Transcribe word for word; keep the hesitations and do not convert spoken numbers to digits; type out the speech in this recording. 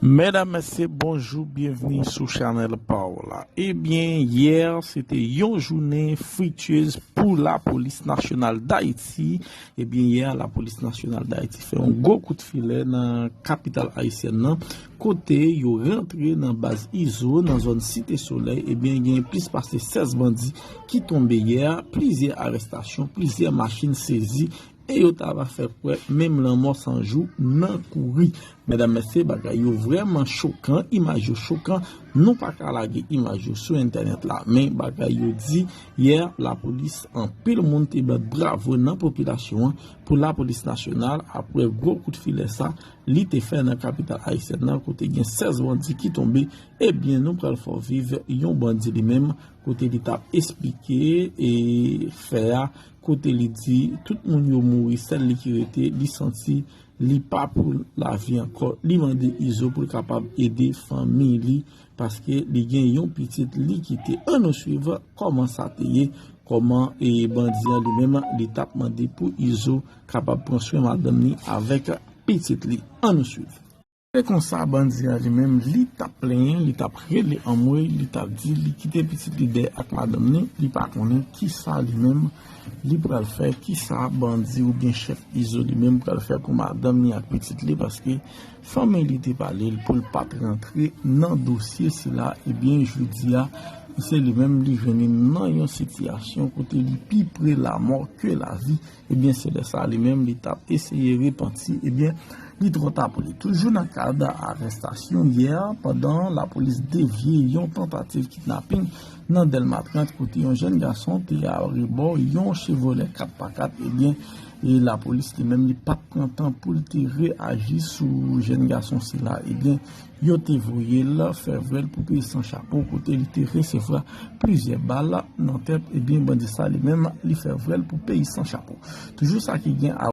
Medam, mesye, bonjou, byenvni sou chanèl pa w la. Ebyen, yè, se te yon jounen frityez pou Lapolis Nasyonal Dayiti. Ebyen, yè, Lapolis Nasyonal Dayiti fè yon gwo kout filè nan kapital ayisyèn nan, kote yo rantre nan baz Izo, nan zòn Site Solèy. Ebyen, gen plis pase sèz bandi ki tonbe yè, plizyè arèstasyon, plizyè machin sezi, e yo ta va fè kwè menm lanmò san jou nan kouri. Medam, mesye, bagay yo vrèman chokan, imaj yo chokan. Nou pa ka lage imaj yo sou entènèt la, men bagay yo di yè, lapolis, anpil moun te bat bravo nan popilasyon an pou Lapolis Nasyonal apre gwo kout filè sa li te fè nan kapital ayisyèn nan, kote gen sèz bandi ki tonbe. Ebyen, nou pral fè w viv yon bandi li menm, kote li t ap esplike e fè a, kote li di tout moun yo mouri, sèl li ki rete, li santi li pa pou lavi ankò. Li mande Izo pou l kapab ede fanmi li, paske li gen yon pitit li kite. Ann nou swiv kòman sa te ye, kòman e bandi an li menm li t ap mande pou Izo kapab pran swen madanm li avèk pitit li. Ann nou swiv. Se konsa bandi an li menm li t ap plenyen, li t ap rele anmwey, li t ap di li kite pitit li dèyè ak madanm li, li pa konnen kisa li menm li pral fè, kisa bandi oubyen chèf Izo li menm pral fè pou madanm li ak pitit li, paske fanmi li te pale l pou l pa t rantre nan dosye sila. Ebyen, jodi a, se li menm li jwenn li nan yon sitiyasyon kote li pi pre lamò ke lavi. Ebyen, se lè sa li menm li t ap eseye repanti, ebyen, li twò ta pou li. Toujou nan kad arèstasyon yè, pandan lapolis devye yon tantativ kidnaping nan Dèlma trant, kote yon jèn gason te arebò yon Chevrolet kat pa kat, ebyen, e lapolis li menm li pa t pran tan pou l te reyaji sou jèn gason sila, ebyen, yo te voye l fè vwèl pou peyi san chapo, kote li te resevwa plizyè bal nan tèt, ebyen, bandi sa li menm, li fè vwèl pou peyi san chapo. Toujou sa ki gen a